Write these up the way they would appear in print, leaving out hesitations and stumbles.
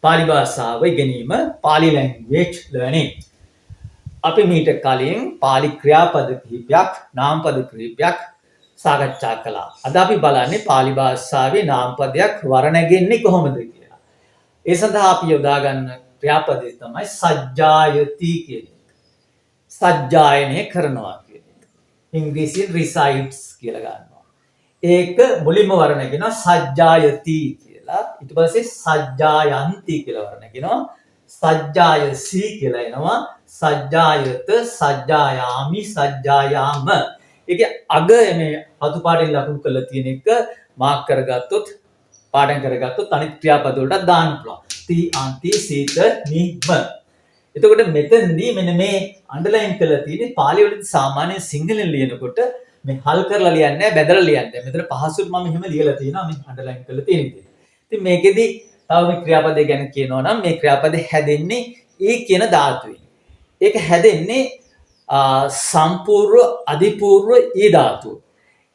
පාලි භාෂාව ඉගෙනීම, Pali language learning. අපි මීට කලින් පාලි ක්‍රියාපද කිහිපයක්, නාමපද කිහිපයක් සාකච්ඡා කළා. අද අපි බලන්නේ පාලි භාෂාවේ නාමපදයක් වරනැගෙන්නේ කොහොමද කියලා. ඒ සඳහා අපි යොදා ගන්න ක්‍රියාපදය තමයි සජ්ජායති කියන එක. සජ්ජායනය කරනවා කියන එක. ඉංග්‍රීසියෙන් recites කියලා ගන්නවා. ඒක මුලින්ම වරනැගෙනවා සජ්ජායති කියලා. ඊට පස්සේ සජ්ජායන්ති කියලා වරනැගෙනවා. සජ්ජායසි කියලා එනවා. සජ්ජායත, සජ්ජායාමි, සජ්ජායාම. ඒකේ අග මේ රතු පාටින් ලකුණු කරලා තියෙන එක මාක් කරගත්තොත්, පාඩම් කරගත්තොත් අනිත් ක්‍රියාපද වලට දාන්න පුළුවන්. ති, අන්ති, සීත, නි, ම. එතකොට මෙතනදී මෙන්න මේ අන්ඩර්ලයින් කරලා තියෙන්නේ පාලි වලදී සාමාන්‍ය සිංහලෙන් ලියනකොට මේ හල් කරලා ලියන්නේ නැහැ, බැදලා ලියන්නේ නැහැ. මෙතන පහසුවට මම එහෙම ලියලා තියෙනවා මේ අන්ඩර්ලයින් කරලා තියෙන විදිහට. ඉතින් මේකෙදි තව මේ ක්‍රියාපදය ගැන කියනවා නම් මේ ක්‍රියාපදේ හැදෙන්නේ ඒ කියන ධාතුවෙන්. ඒක හැදෙන්නේ සම්පූර්ව අධිපූර්ව ඊ ධාතුව.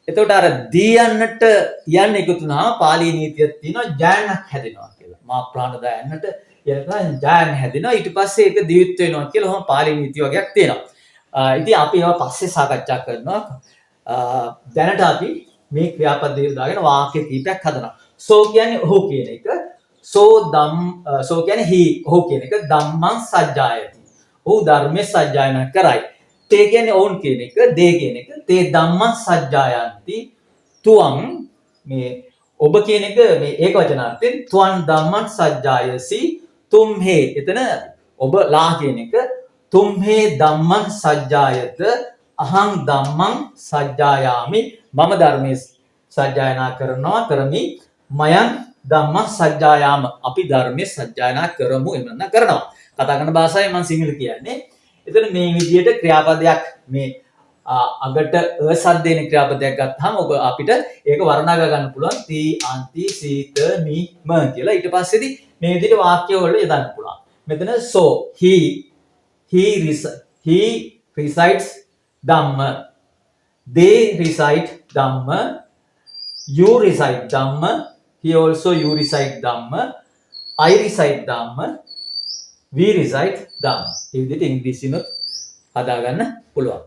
එතකොට අර දී යන්නට යන්න එකතු වුණාම පාලි නීතියක් තියෙනවා ජයන්නක් හැදෙනවා කියලා. මා ප්‍රාණ දායන්නට යන ජයන්න හැදෙනවා. ඊට පස්සේ ඒක දිවිත් වෙනවා කියලා ඔහොම පාලි නීති වගේක් තියෙනවා. ඉතින් අපි ඒවා පස්සේ සාකච්ඡා කරනවා. දැනට අපි මේ ක්‍රියාපද යොදාගෙන වාක්‍ය කීපයක් හදනවා. සෝ කියන්නේ ඔහු කියන එක. සෝ ධම්, සෝ කියන්නේ හි, ඔහු කියන එක. ධම්මං සජ්ජායති. ඔහු ධර්මයේ සජ්ජායනා කරයි. තේ කියන්නේ ඔවුන් කියන එක, දේ කියන එක. තේ ධම්මං සජ්ජායන්ති. තුවං මේ ඔබ කියන එක මේ ඒක වචනාර්ථයෙන් තුවන් ධම්මං සජ්ජායසි. තුම්හේ එතන ඔබ ලා කියන එක. තුම්හේ ධම්මං සජ්ජායත. අහං ධම්මං සජ්ජායාමි, මම ධර්මයේ සජ්ජායනා කරනවා, කරමි. මයං ධම්මං සජ්ජායාම, අපි ධර්මයේ සජ්ජායනා කරමු, එහෙම නැත්නම් කරනවා. කතා කරන භාෂාවෙන් මම සිංහල කියන්නේ. එතන මේ විදිහට ක්‍රියාපදයක් මේ අගට අ සද්ද එන ක්‍රියාපදයක් ගත්තාම ඔබ අපිට ඒක වර්ණගා ගන්න පුළුවන් තී, අන්ති, සීත, මි, ම කියලා. ඊට පස්සේදී මේ විදිහට වාක්‍ය වල යොදන්න පුළුවන්. මෙතන so he recites Dhamma, they recite Dhamma, you recite Dhamma, he also you recite Dhamma, I recite Dhamma, we recite Dhamma. මේ විදිහට ඉංග්‍රීසියෙන්ත් හදාගන්න පුළුවන්.